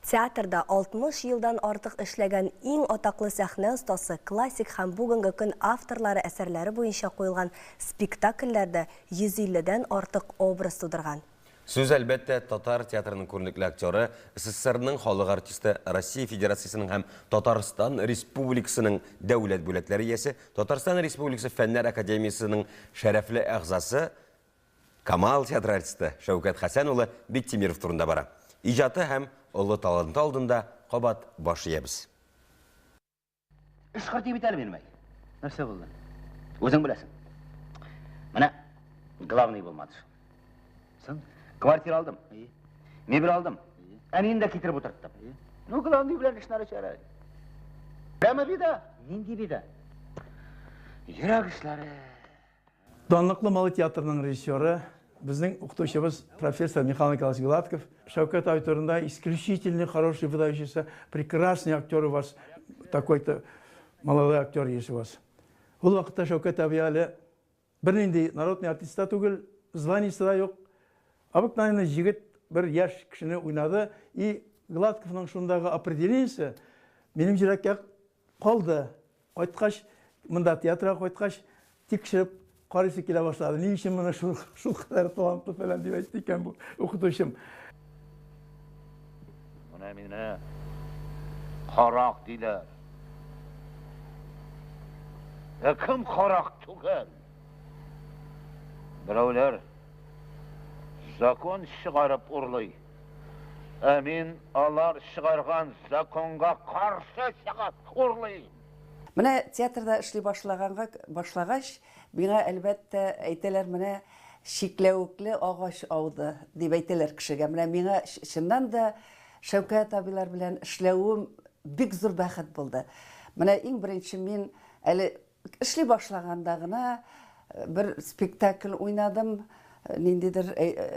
Театрда 60 елдан артык эшләгән иң атаклы сәхнә остасы классик һәм бүгенге көн авторлары әсәрләре буенча куелган спектакльләрдә 150дән артык образ тудырган. Сүз, әлбәттә, татар театрының күренекле актеры, СССРның халык артисты, Россия Федерациясенең һәм Татарстан Республикасының дәүләт бүләкләре иясе, Татарстан Республикасы Фәннәр академиясенең шәрәфле әгъзасы, Камал театры артисты Шәүкәт Хәсән улы Биктимиров турында бара. Иҗаты һәм олы таланты алдында кабат баш иябез. Эш хөрти бит әле минем, әй. Нәрсә булды? Үзең беләсең. Менә главный булмады шул. Соң? Квартира алдым. Мебель алдым. Әниен дә китереп утырттым. Ну, главный белән эш начар. Прямо беда. Нинди беда? Йөрәк эшләре. Данлыклы Малый театрының режиссеры, безнең укытучыбыз профессор Михаил Николаевич Гладков Шәүкәт абый турында исключительно хороший, выдающийся, прекрасный актер у вас, такой-то молодой актер есть у вас. Ул вакытта Шәүкәт абый әле бернинди народный артист та түгел, званиесе да юк. Обыкновенный җегет бер яшь кешене уйнады и Гладковның шундагы определениесе минем йөрәккә калды. Кайткач, монда театрга кайткач, тикшереп карыйсы килә башлады. Ни өчен моны шул шулкадәр талантлы фәлән дип әйтте икән бу укытучым? Менә мине карак диләр. Ә кем карак түгел? Берәүләр закон чыгарып урлый. Ә мин алар чыгарган законга каршы чыгып урлыйм. Менә театрда эшли башлаганга башлагач, миңа, әлбәттә, әйтәләр, менә чикләвекле агач ауды, дип әйтәләр кешегә. Менә миңа чыннан да Шәүкәт абыйлар белән эшләвем бик зур бәхет булды. Менә иң беренче мин әле Эшли башлаганда гына бер спектакль уйнадым. Ниндидер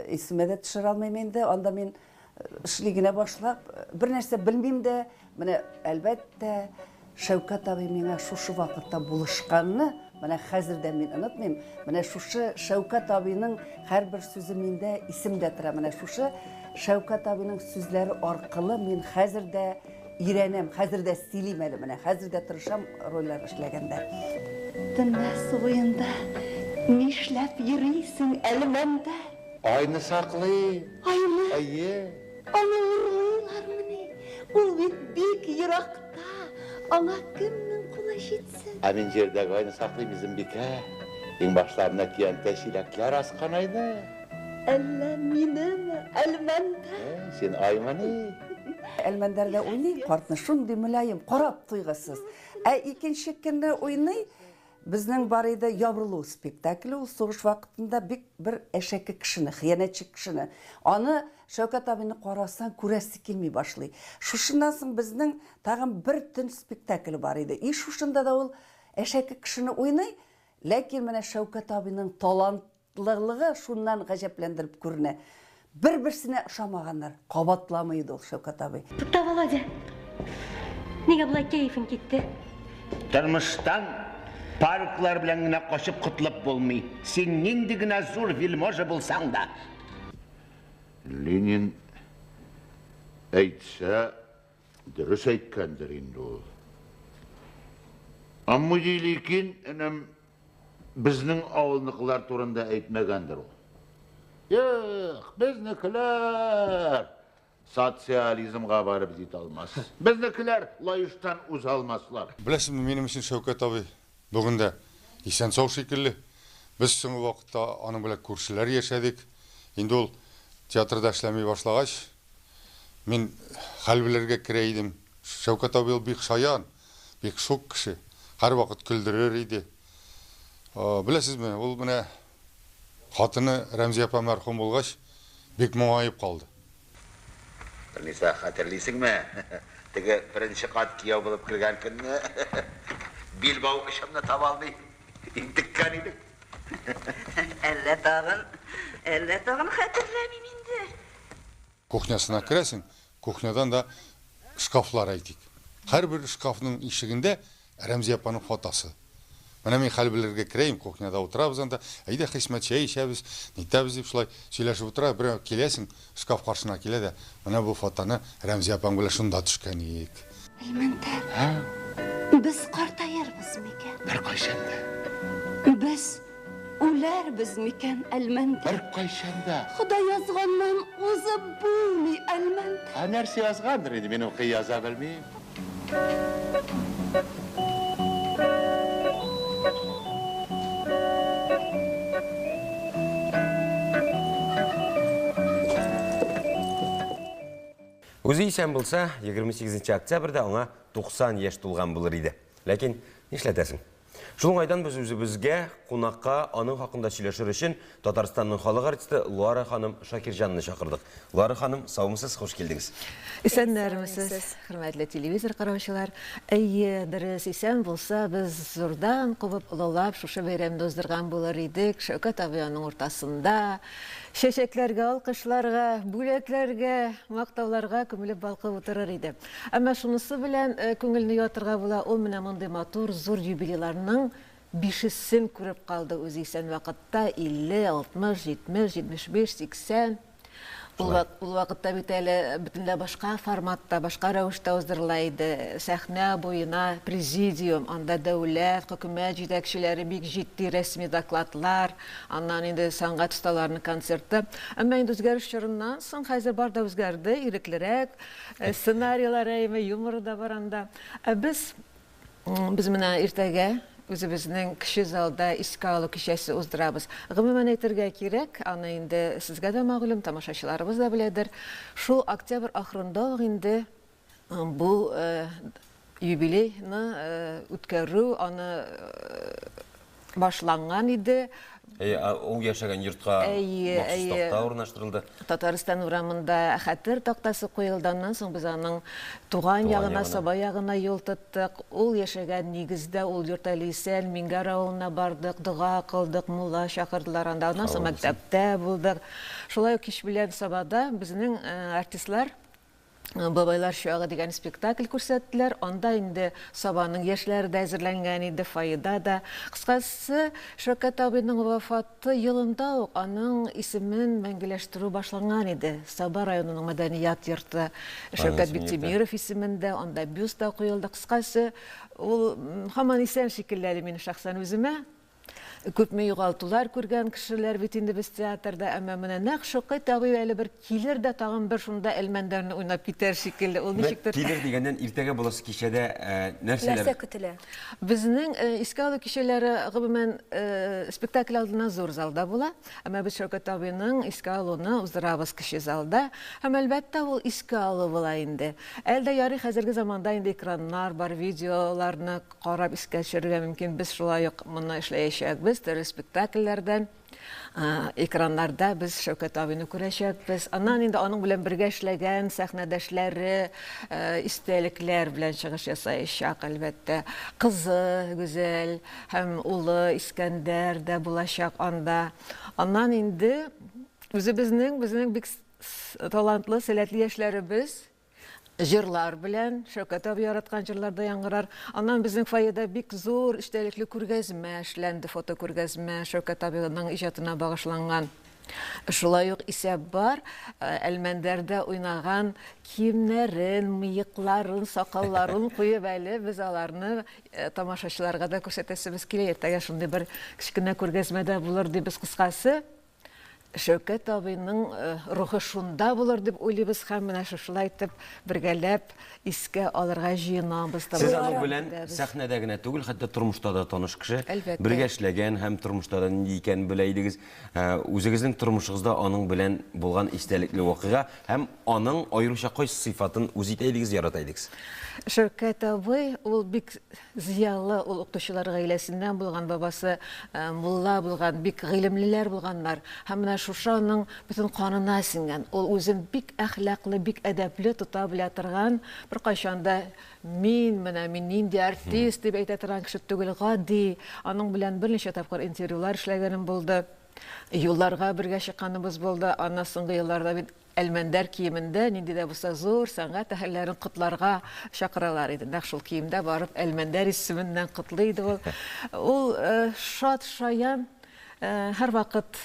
исемә дә төшерә алмыйм инде. Анда мин эшли генә башлап, бер нәрсә белмим дә. Менә, әлбәттә, Шәүкәт абый миңа шушы вакытта булышканны, менә хәзер дә мин онытмыйм. Менә шушы Шәүкәт абыйның һәрбер сүзе миндә исемдә тора. Менә шушы Шәүкәт абыйның сүзләре аркылы мин хәзер дә Өйрәнәм, хәзер дә сөйлим әле менә, хәзер дә тырышам рольләр эшләгәндә. Төнлә су буенда нишләп йөрисең, Әлмәндәр? Айны саклыйм. Айны? Әйе. Аны урлыйлармыни? Ул бит бик еракта, аңа кемнең кулы җитсен? Ә мин җирдәге айны саклыйм, Изембикә. Иңбашларына көянтә чиләкләр аскан айны. Әллә минеме, Әлмәндәр? Син аймыни? Әлмәндәрдә уйный картны, шундый мөлаем, карап туйгысыз. Ә икенче көнне уйный, безнең бар иде Ябырылу спектакле, ул сугыш вакытында бик бер әшәке кешене, хыянәтче кешене. Аны Шәүкәт абыйны карасаң, күрәсе килми башлый. Шушыннан соң безнең тагын бер төн спектакле бар иде. И шушында да ул әшәке кешене уйный, ләкин менә Шәүкәт абыйның талант Лыглыгы шуннан гаҗәпләндереп күренә. Бер-берсенә ошамаганнар, кабатламый иде ул Шәүкәт абый. Тукта, Володя! Нигә болай кәефең китте? Тормыштан парклар белән генә качып котылып булмый. Син нинди генә зур вельможа булсаң да. Ленин әйтсә, дөрес әйткәндер инде ул. Амму Ликин, энем, Безнең авылныкылар турында әйтмәгәндер ул. Юк, безнекеләр социализмга барып җитә алмас. Безнекеләр Лаештан уза алмаслар. Беләсезме, минем өчен Шәүкәт абый бүген дә исән-сау шикелле. Без соңгы вакытта аның белән күршеләр яшәдек. Инде ул театрда эшләми башлагач, мин хәл белергә керә идем. Шәүкәт абый ул бик шаян, Бик шук кеше. Һәрвакыт көлдерер иде. Беләсезме, ул менә хатыны Рәмзия апа мәрхүм булгач, бик моңаеп калды. Ниса, хәтерлисеңме, теге беренче кат кияү булып кергән көнне билбау очымны таба алмый интеккән идек. Әллә тагын, әллә тагын хәтерләмим инде. Кухнясына керәсең, кухнядан да шкафлар әйтик. Һәрбер шкафның ишегендә Рәмзия апаның фотосы. Менә мин хәл белергә керәем, кухняда утырабыз анда. Әйдә, Хисмәт, чәй эчәбез, нитәбез дип шулай сөйләшеп утыра. Бер киләсең, шкаф каршына килә дә, менә бу фотоны Рәмзия апаң белән шунда төшкән идек. Әлмәндәр. Без картаербыз микән? Беркайчан да. Без үләрбез микән, Әлмәндәр? Беркайчан да. Ходай язганнан узып булмый, Әлмәндәр. Ә нәрсә язгандыр инде, мин укый яза белмим. Үзе исән булса, 28 октябрьдә аңа 90 яшь тулган булыр иде. Ләкин нишләтәсең? Шул уңайдан без үзебезгә кунакка аның хакында сөйләшер өчен Татарстанның халык артисты Луара ханым Шакирҗанны чакырдык. Луара ханым, саумысыз, хуш килдегез. Исәннәрмесез, хөрмәтле телевизор караучылар. Әйе, дөрес, исән булса, без зурдан кубып, олылап шушы бәйрәмне уздырган булыр идек. Шәүкәт абый аның уртасында чәчәкләргә, алкышларга, бүләкләргә, мактауларга күмелеп балкып утырыр иде. Әмма шунысы белән күңелне юатырга була, ул менә мондый матур, зур юбилейларның бишесен күреп калды үзе исән вакытта, 50, 60, 70, 75, 80. Ул вакытта бит әле бөтенләй башка форматта, башка рәвештә уздырыла иде. Сәхнә буена президиум, анда дәүләт, хөкүмәт җитәкчеләре бик җитди рәсми докладлар, аннан инде сәнгать осталарының концерты. Әмма инде үзгәреш чорыннан соң хәзер бар да үзгәрде, иреклерәк, сценарийлар әйме, юморы да бар анда. Ә без без менә иртәгә үзебезнең кече залда искә алу кичәсе уздырабыз. Гомумән әйтергә кирәк, аны инде сезгә дә мәгълүм, тамашачыларыбыз да беләдер. Шул октябрь ахырында ук инде бу юбилейны үткәрү, аны башланган иде. Әйе, ул яшәгән йортка махсус такта урнаштырылды. Татарстан урамында хәтер тактасы куелды. Аннан соң без аның туган ягына, Саба ягына юл тоттык. Ул яшәгән нигездә, ул йорт әле исән, Миңгәр авылына бардык, дога кылдык, мулла чакырдылар анда. Аннан соң мәктәптә булдык. Шулай ук кич белән Сабада безнең артистлар Бабайлар чагы дигән спектакль күрсәттеләр. Анда инде Сабаның яшьләре дә әзерләнгән иде, фойеда да. Кыскасы, Шәүкәт абыйның вафаты елында ук аның исемен мәңгеләштерү башланган иде. Саба районының мәдәният йорты Шәүкәт Биктимиров исемендә, анда бюст та куелды. Кыскасы, ул һаман исән шикелле әле минем шәхсән үземә. Күпме югалтулар күргән кешеләр бит инде без театрда, әмма менә нәкъ Шәүкәт абый әле бер килер дә тагын бер шунда Әлмәндәрне уйнап китәр шикелле. Ул ничектер. Килер дигәннән, иртәгә буласы кичәдә нәрсәләр? Нәрсә көтелә? Безнең искә алу кичәләре гомумән спектакль алдыннан зур залда була. Әмма без Шәүкәт абыйның искә алуны уздырабыз кече залда. Һәм әлбәттә ул искә алу була инде. Әле дә ярый хәзерге заманда инде экраннар бар, видеоларны карап искә төшерергә мөмкин. Без шулай ук моны эшләячәкбез, төрле спектакльләрдән экраннарда без Шәүкәт абыйны күрәчәкбез. Аннан инде аның белән бергә эшләгән сәхнәдәшләре истәлекләр белән чыгыш ясаячак, әлбәттә. Кызы Гүзәл һәм улы Искәндәр дә булачак анда. Аннан инде үзебезнең, безнең бик талантлы, сәләтле яшьләребез җырлар белән, Шәүкәт абый яраткан җырлар да яңгырар. Аннан безнең фойеда бик зур эчтәлекле күргәзмә эшләнде, фотокүргәзмә Шәүкәт абыйның иҗатына багышланган. Шулай ук исәп бар, Әлмәндәрдә уйнаган киемнәрен, мыекларын, сакалларын куеп әле без аларны тамашачыларга да күрсәтәсебез килә. Иртәгә шундый бер кечкенә күргәзмә дә булыр дибез, кыскасы. Шәүкәт абыйның рухы шунда булыр дип уйлыйбыз һәм менә шушылай итеп бергәләп искә алырга җыенабыз. Сез аның белән сәхнәдә генә түгел, хәтта тормышта да таныш кеше. Әлбәттә. Бергә эшләгән һәм тормышта да нинди икәнен белә идегез. Үзегезнең тормышыгызда аның белән булган истәлекле вакыйга һәм аның аеруча кайсы сыйфатын үз итә идегез, ярата идегез? Шәүкәт абый ул бик Зыялы, ул укытучылар гаиләсеннән булган, бабасы мулла булган, бик гыйлемлеләр булганнар. Һәм менә шушы аның бөтен канына сеңгән. Ул үзен бик әхлаклы, бик әдәпле тота белә торган, беркайчан да мин, менә мин нинди артист дип әйтә торган кеше түгел, гади. Аның белән берничә тапкыр интервьюлар эшләгәнем булды. Юлларга бергә чыкканыбыз булды. Аннан соңгы елларда бит. Әлмәндәр киемендә нинди дә булса зур сәнгать әһелләрен котларга чакыралар иде. Нәкъ шул киемдә барып Әлмәндәр исеменнән котлый иде ул. Ул шат, шаян, һәрвакыт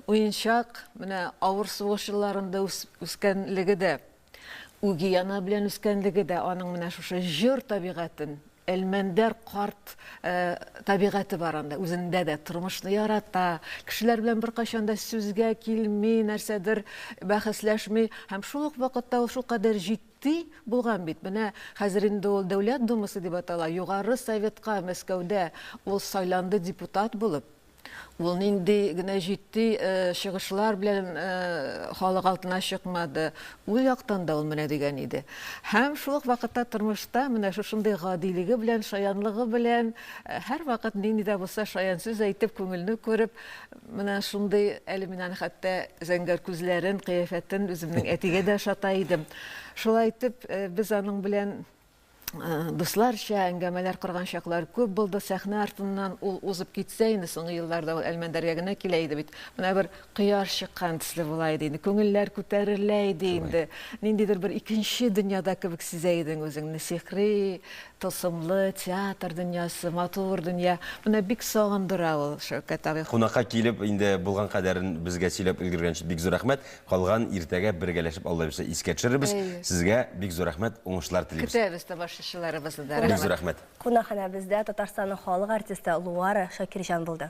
уенчак, менә авыр сугыш елларында үскәнлеге дә, үги ана белән үскәнлеге дә аның менә шушы җор табигатен, Әлмәндәр карт табигате бар анда, үзендә дә тормышны ярата, кешеләр белән беркайчан да сүзгә килми, нәрсәдер бәхәсләшми һәм шул ук вакытта ул шулкадәр җитди булган бит. Менә хәзер инде ул Дәүләт Думасы дип атала, Югары Советка Мәскәүдә ул сайланды депутат булып. Ул нинди генә җитди чыгышлар белән халык алдына чыкмады. Ул яктан да ул менә дигән иде. Һәм шул ук вакытта тормышта менә шушындый гадилеге белән, шаянлыгы белән һәрвакыт нинди дә булса шаян сүз әйтеп, күңелне күреп, менә шундый, әле мин аны хәтта зәңгәр күзләрен, кыяфәтен үземнең әтигә дә ошата идем. Шулай итеп, без аның белән дусларча әңгәмәләр корган чаклар күп булды. Сәхнә артыннан ул узып китсә, инде соңгы елларда ул Әлмәндәргә генә килә иде бит. Менә бер кояш чыккан төсле була иде инде, күңелләр күтәрелә иде инде. Ниндидер бер икенче дөньяда кебек сизә идең үзеңне. Сихри, тылсымлы театр дөньясы, матур дөнья. Менә бик сагындыра ул, Шәүкәт абый. Кунакка килеп, инде булган кадәрен безгә сөйләп өлгергән өчен бик зур рәхмәт. Калган иртәгә бергәләшеп Алла бирсә искә төшерербез. Сезгә бик зур рәхмәт, уңышлар телибез. Көтәбез тамашачыларыбызны да. Бик зур рәхмәт. Кунакханәбездә Татарстанның халык артисты Луара Шакирҗан булды.